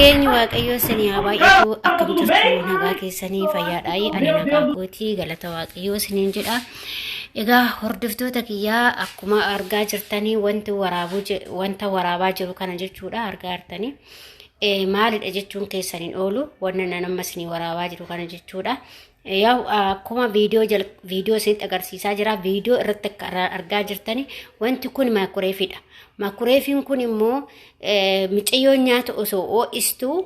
Nageenyi Waaqayyoo isinii haa baay'atu. Akkam jirtu? Nagaa keessanii fayyaadhaa? Ani nagaa kootii, galata Waaqayyoo isiniin jedha. Egaa hordoftoota kiyyaa, akkuma argaa jirtanii wanti waraabuu wanta waraabaa jiru kana jechuudha argaa jirtanii. Maalidha jechuun keessan hin oolu, wanna nan amma isinii waraabaa jiru kana jechuudha. Yaa'u akkuma viidiyoo viidiyoo isinitti agarsiisaa jira. Viidiyoo irratti akka argaa jirtani wanti kun maakureefiidha. Maakureefiin kun immoo micayyoon nyaata osoo ho'istuu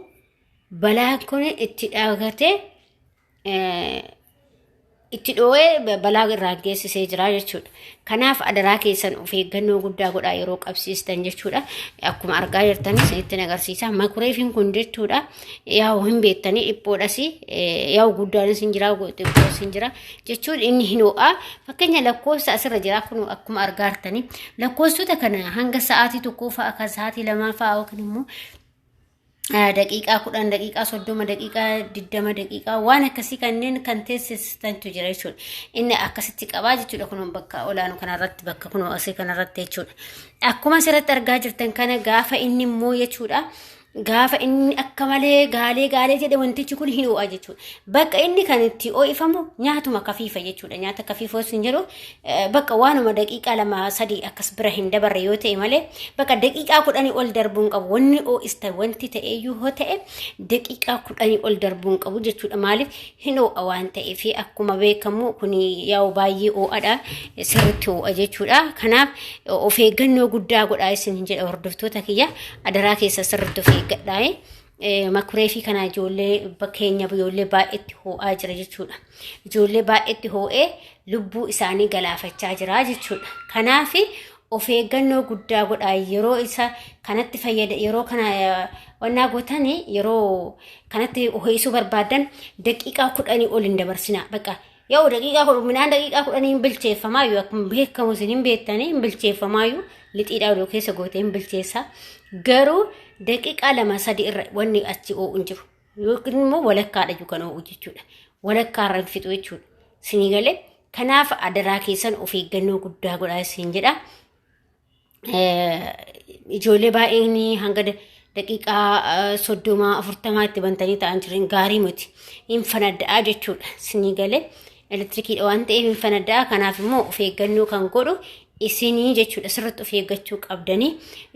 balaan kun itti dhaabatee itti dhoo'ee balaa irraan geessisee jira jechuudha. Kanaaf adaraa keessan of eeggannoo guddaa godhaa yeroo qabsiistan jechuudha. Akkuma argaa jirtan isinitti agarsiisa. Makureefiin kun jechuudha. Yaa'u hin beektanii, dhiphoodhas, yaa'u guddaanis hin jira, xiqqoos hin jira jechuun inni hin ho'a. Fakkeenya lakkoofsa asirra jira kun akkuma argaa jirtanii lakkoofsota kana hanga sa'aatii 1 fa'a, kan sa'aatii 2 fa'a, yookiin immoo daqiiqaa 10, daqiiqaa 30, daqiiqaa 20, daqiiqaa waan akkasii kanneen kan teessistantu jira jechuudha. Inni akkasitti qabaa jechuudha, kun bakka olaanu kanarratti, bakka kun asii kanarratti jechuudha. Akkuma asirratti argaa jirtan kana gaafa inni immoo jechuudha. Gaafa inni akka malee gaalee gaalee jedhe wantichi kun hin ho'a jechuudha. Bakka inni kan itti ho'ifamu nyaatuma kafiifa jechuudha. Nyaata kafiifoo hin jedhu, bakka waanuma daqiiqaa 2 3 akkas bira hin dabarre yoo ta'e malee bakka daqiiqaa 10 ol darbuu hin qabu. Wanni ho'istan wanti ta'eyyuu yoo ta'e daqiiqaa 10 ol darbuu hin qabu jechuudha. Maaliif? Hin ho'a waan ta'eef. Akkuma beekamu kun yaa'u baay'ee ho'adha. Sirriitti ho'a jechuudha. Kanaaf of eeggannoo guddaa godhaa isin jedha hordoftoota kiyya. Adaraa keessa sirriitti of eeggadhaa. Makureefii kana ijoollee keenya ijoollee baay'eetti ho'aa jira jechuudha. Ijoollee baay'eetti ho'ee lubbuu isaanii galaafachaa jira jechuudha. Kanaaf of eeggannoo guddaa godhaa yeroo isa kanatti fayyada, yeroo kana wannaa gootanii, yeroo kanatti ho'isuu barbaadan daqiiqaa 10 ol hin dabarsinaa. Bakka yoo daqiiqaa 10, midhaan daqiiqaa 10 hin bilcheeffamaayyuu, akkuma beekamu isin hin beektanii, hin bilcheeffamaayyuu, lixiidhaa oduu keessa gootee hin bilcheessa. Garuu daqiiqaa 2 3 irra wanni achi oo'u hin jiru. Yookiin immoo walakkaadha iyyuu kan oo'u jechuudha. Walakkaa irra hin fixu jechuudha. Isinii galee? Kanaaf adaraa keessan of eeggannoo guddaa godhaa isin jedha. Ijoollee baay'een hanga daqiiqaa 30 40 itti bantanii ta'an jiran gaarii miti. Hin fanadda'aa jechuudha. Isinii galee? Elektirikiidha waan ta'eef hin fanadda'a. Kanaaf immoo of eeggannoo kan godhu isinii jechuudha. Sirriitti of eeggachuu qabdanii.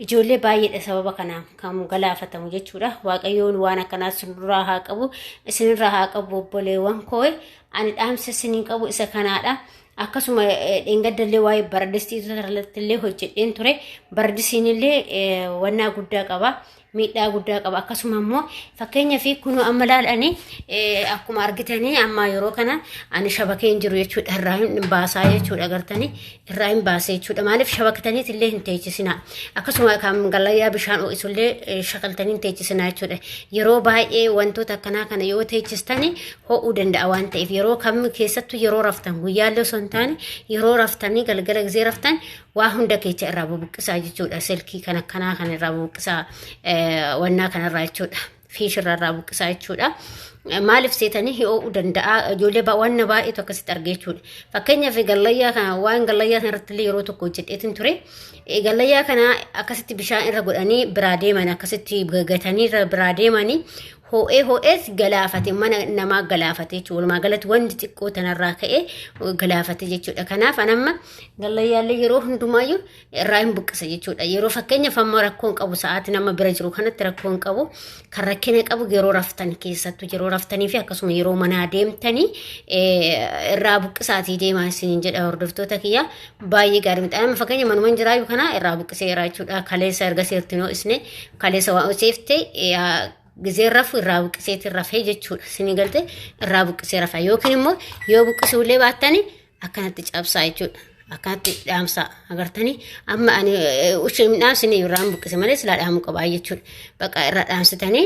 Ijoollee baay'eedha sababa kanaan kan galaafatamu jechuudha. Waaqayyoon waan akkanaa isinirraa haa qabu. Isinirraa haa qabu, obboleewwan koo. Ani dhaamsa isiniin qabu isa kanaadha. Akkasuma dheengaddallee waa'ee baradistii irratti illee hojjedheen ture. Baradisiin illee wannaa guddaa qaba. Miidhaa guddaa qaba. Akkasuma immoo fakkeenyaaf kunoo amma ilaalanii akkuma argitanii amma yeroo kana ani shabakee hin jiru jechuudha. Irraa hin baasaa jechuudha, agartanii irraa hin baasee jechuudha. Maaliif? Shabakataniit illee hin teechisinaa. Akkasuma kan gallayyaa bishaan ho'isullee shakaltanii hin teechisinaa jechuudha. Yeroo baay'ee wantoota akkanaa kana yoo teechistani ho'uu danda'a waan ta'eef, yeroo kam keessattuu yeroo raftan, guyyaallee osoo hin taane yeroo raftanii, galgala gisee raftan waa hunda keessa irraa bubuqqisaa jechuudha. Silkii kan akkanaa kan irraa bubuqqisaa, wannaa kanarraa jechuudha. Fiishirraa irraa buqqisaa jechuudha. Maaliif seetanii? Ho'uu danda'a. Ijoollee wanna baay'eetu akkasitti argee jechuudha. Fakkeenyaaf gallayyaa kana, waan gallayyaa kana irratti illee yeroo tokko hojjedheetin ture. Gallayyaa kana akkasitti bishaan irra godhanii biraa deeman, akkasitti gatanii irra biraa deemanii ho'ee ho'ees galaafate, mana namaa galaafate jechuudha. Walumaa galatti wanti xiqqoo tanarraa ka'ee galaafate jechuudha. Kanaaf anamma gallayyaallee yeroo hundumaayyuu irraa hin buqqisa jechuudha. Yeroo fakkeenyaaf amma rakkoo hin qabu, sa'aatii nama bira jiru kanatti rakkoo hin qabu. Kan rakkina qabu yeroo raftan keessattuu, yeroo raftanii fi akkasuma yeroo manaa deemtanii irraa buqqisaatii deemaa isiniin jedha hordoftoota kiyya. Baay'ee gaarii miti. Amma fakkeenya manuma hin jiraayu kana irraa buqqiseera jechuudha. Kaleessa erga seerti noo isne kaleessa waan seefte gizeen rafu irraa buqqiseetiin rafee jechuudha. Isinii galte? Irraa buqqisee rafa yookiin immoo yoo buqqisuullee baattani akkanatti cabsaa jechuudha. Akkanatti dhaamsaa agartanii, amma ani ushee hin dhaamsine, irraa hin buqqise malee silaa dhaamuu qabaa jechuudha. Bakka irraa dhaamsitanii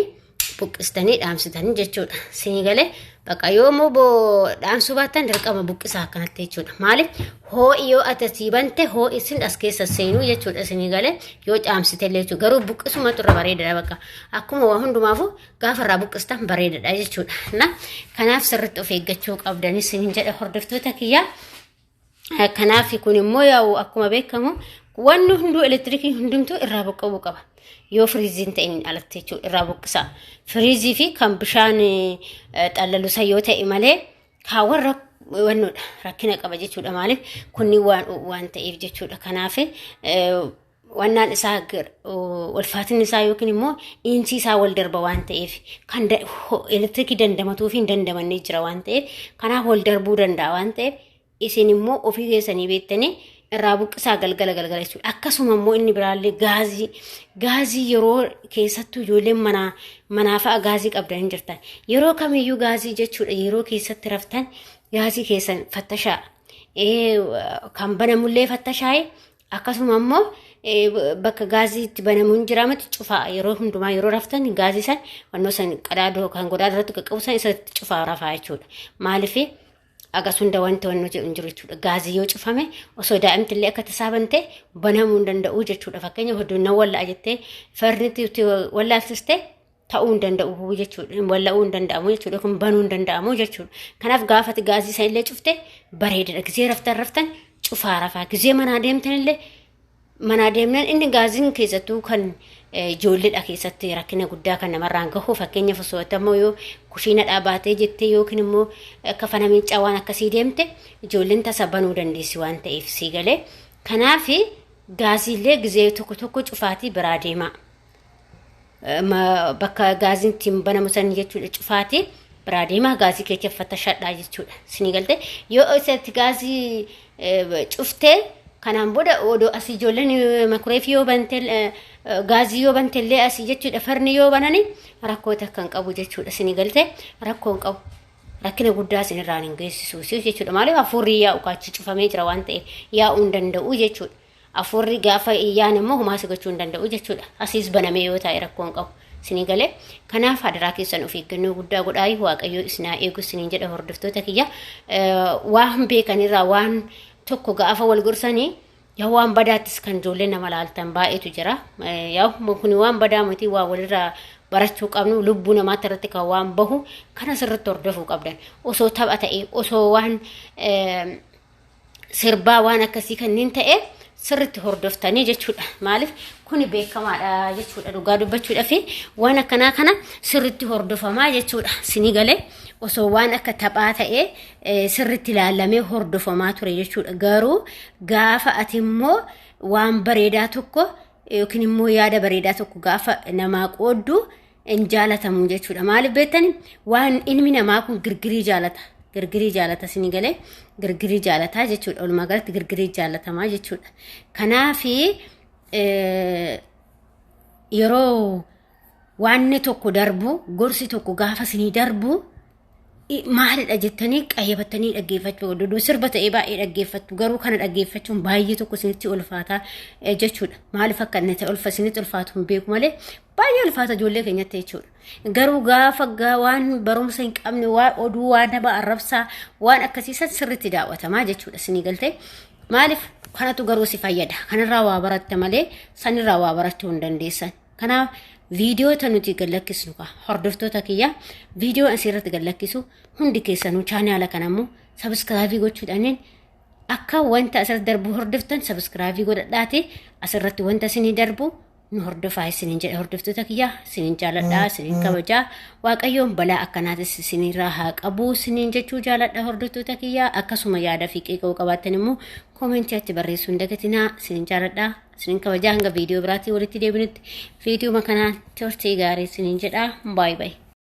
buqqistanii dhaamsitanii jechuudha. Isinii galee? Bakka yoo immoo dhaamsuu baattan dirqama buqqisaa akkanatti jechuudha. Maaliif? Hoo'i yoo ati asii bante hoo'i isin as keessa seenuu jechuudha. Isinii galee? Yoo caamsite illee jechuudha. Garuu buqqisumatu irra bareedaadha bakka. Akkuma waa hundumaafuu gaafa irraa buqqistan bareedaadha jechuudha. Na kanaaf sirriitti of eeggachuu qabdan isiniin jedha hordoftoota kiyyaa. Kanaaf kun immoo yaa'u akkuma beekamu wanni hunduu elektiriikii hundumtuu irraa buqqa'uu qaba. Yoo firiiziin ta'in alatti jechuudha irraa buqqisaa. Firiizii fi kan bishaan xallalu san yoo ta'e malee kaawwan wannoodha rakkina qaba jechuudha. Maaliif kunni waan ta'eef jechuudha. Kanaaf wannaan isaa ulfaatinni isaa yookiin immoo iinsi isaa wal darba waan ta'eef kan elektirikii dandamatuu fi hin dandamanne jira waan ta'eef kanaaf wal darbuu danda'a waan ta'eef isin immoo ofii keessanii beektanii irraa buqqisaa galgala galgala jechuudha. Akkasuma immoo inni biraallee gaazii yeroo keessattuu ijoolleen manaa manaa fa'a gaazii qabdan hin jirtan. Yeroo kamiyyuu gaazii jechuudha yeroo keessatti raftan gaazii keessan fattashaa. Kan banamullee fattashaa'e akkasuma immoo bakka gaazii itti banamu hin jiraamatti cufaa yeroo hundumaa yeroo raftan gaazii san wannoo san qadaadoo kan godaa irratti qaqqabu san isatti cufaa rafaa jechuudha. Maaliif agas hunda wanti wannoo jedhu hin jiru jechuudha. Gaazii yoo cufame osoo daa'imti illee akka tasaa bante banamuu hin danda'u jechuudha. Fakkeenyaaf hoddoon nan walla'a jettee farnitti itti wallaalsiste ta'uu hin danda'u jechuudha. Walla'uu hin danda'amu jechuudha. Kun banuu hin danda'amu jechuudha. Kanaaf gaafati gaazii san illee cufte bareedadha. Gizee raftan raftan cufaa rafaa. Gizee manaa deemtan illee manaa deemnan inni gaaziin keessattuu kan ijoolleedha keessatti rakkina guddaa kan namarraan gahu fakkeenyaaf osoo ammoo yoo kushiinadhaa baatee jettee yookiin immoo kafana miiccaa waan akkasii deemte ijoolleen tasa banuu dandeessi waan ta'eef sii galee. Kanaaf gaaziillee gizee tokko tokko cufaatii biraa deemaa. Bakka gaaziin ittiin banamu san jechuudha cufaatii biraa deemaa gaazii keessa fattashadhaa jechuudha. Sinii galte yoo isatti gaazii cuftee kanaan booda odoo asii ijoolleen makureef yoo bante gaazii yoo bante illee asii jechuudha farni yoo banani rakkoo takka hin qabu jechuudha. Sinii galte rakkoo hin qabu. Rakkina guddaa isinirraan hin geessisu jechuudha. Maaliif hafuurri yaa'u kaachi cufamee jira waan ta'eef yaa'uu hin danda'u jechuudha. Hafuurri gaafa iyyaan immoo homaa si gochuu hin danda'u jechuudha. Asiis banamee yoo taa'e rakkoo hin qabu. Isinii galee kanaaf hadaraa keessan of eeggannoo guddaa godhaa Waaqayyo isin haa eegu isiniin jedha hordoftoota kiyya. Waan beekanirraa waan tokko gaafa wal gorsanii yaa waan badaattis kan ijoollee nama laaltan baay'eetu jira. Yaa kun waan badaa miti waa walirraa barachuu qabnu lubbuu namaatti irratti kan waan bahu kana sirriitti hordofuu qabdan. Osoo tapha ta'e osoo waan sirbaa waan akkasii kanneen ta'e sirriitti hordoftanii jechuudha. Maaliif kuni beekamaadha jechuudha dhugaa dubbachuudha fi waan akkanaa kana sirriitti hordofamaa jechuudha. Sinii galee osoo waan akka taphaa ta'e sirriitti ilaalamee hordofamaa ture jechuudha. Garuu gaafa ati immoo waan bareedaa tokko yookiin immoo yaada bareedaa tokko gaafa namaa qooddu hin jaalatamu jechuudha. Maaliif beektani waan ilmi namaa kun girgirii jaalata. Girgirii jaalata isinii galee girgirii jaalataa jechuudha. Walumaa galatti girgirii jaalatamaa jechuudha. Kanaafi yeroo waanni tokko darbu gorsi tokko gaafa isinii darbu maalidha jettanii qayyabattanii dhaggeeffachuu qabdu. Sirba ta'ee baay'ee dhaggeeffattu garuu kana dhaggeeffachuun baay'ee tokko isinitti ulfaata jechuudha. Maaliif akka inni ta'e ulfa isinitti ulfaatu hin beeku malee baay'ee ulfaata ijoollee keenyatti jechuudha. Garuu gaafa waan barumsa hin qabne waan oduu waan nama arrabsaa waan akkasiisan sirriitti daawwatamaa jechuudha isinii galtee. Maaliif kanatu garuu si fayyada. Kanarraa waa baratta malee sanirraa waa barachuu hin dandeessan. Kanaaf viidiyoota nuti gad lakkisnu kaa hordoftoota kiyya viidiyoo asirratti gad lakkisu hundi keessanuu chaanaala kana immoo sabiskiraabii gochuudhaan akka wanta asirratti darbu hordoftan sabiskiraabii godhadhaati asirratti wanta isinii darbu nu hordofaa isiniin jedha hordoftoota kiyya isiniin jaaladhaa isiniin kabajaa waaqayyoon balaa akkanaatis isinirraa haa qabu isiniin jechuu jaaladha hordoftoota kiyya akkasuma yaada fi qeeqa'uu qabaattan immoo koomentii achi barreessuu hin dagatinaa isiniin jaaladhaa isiniin kabajaa hanga viidiyoo biraatii walitti deebinutti viidiyoo kanaan turtii gaarii isiniin jedha baay baay.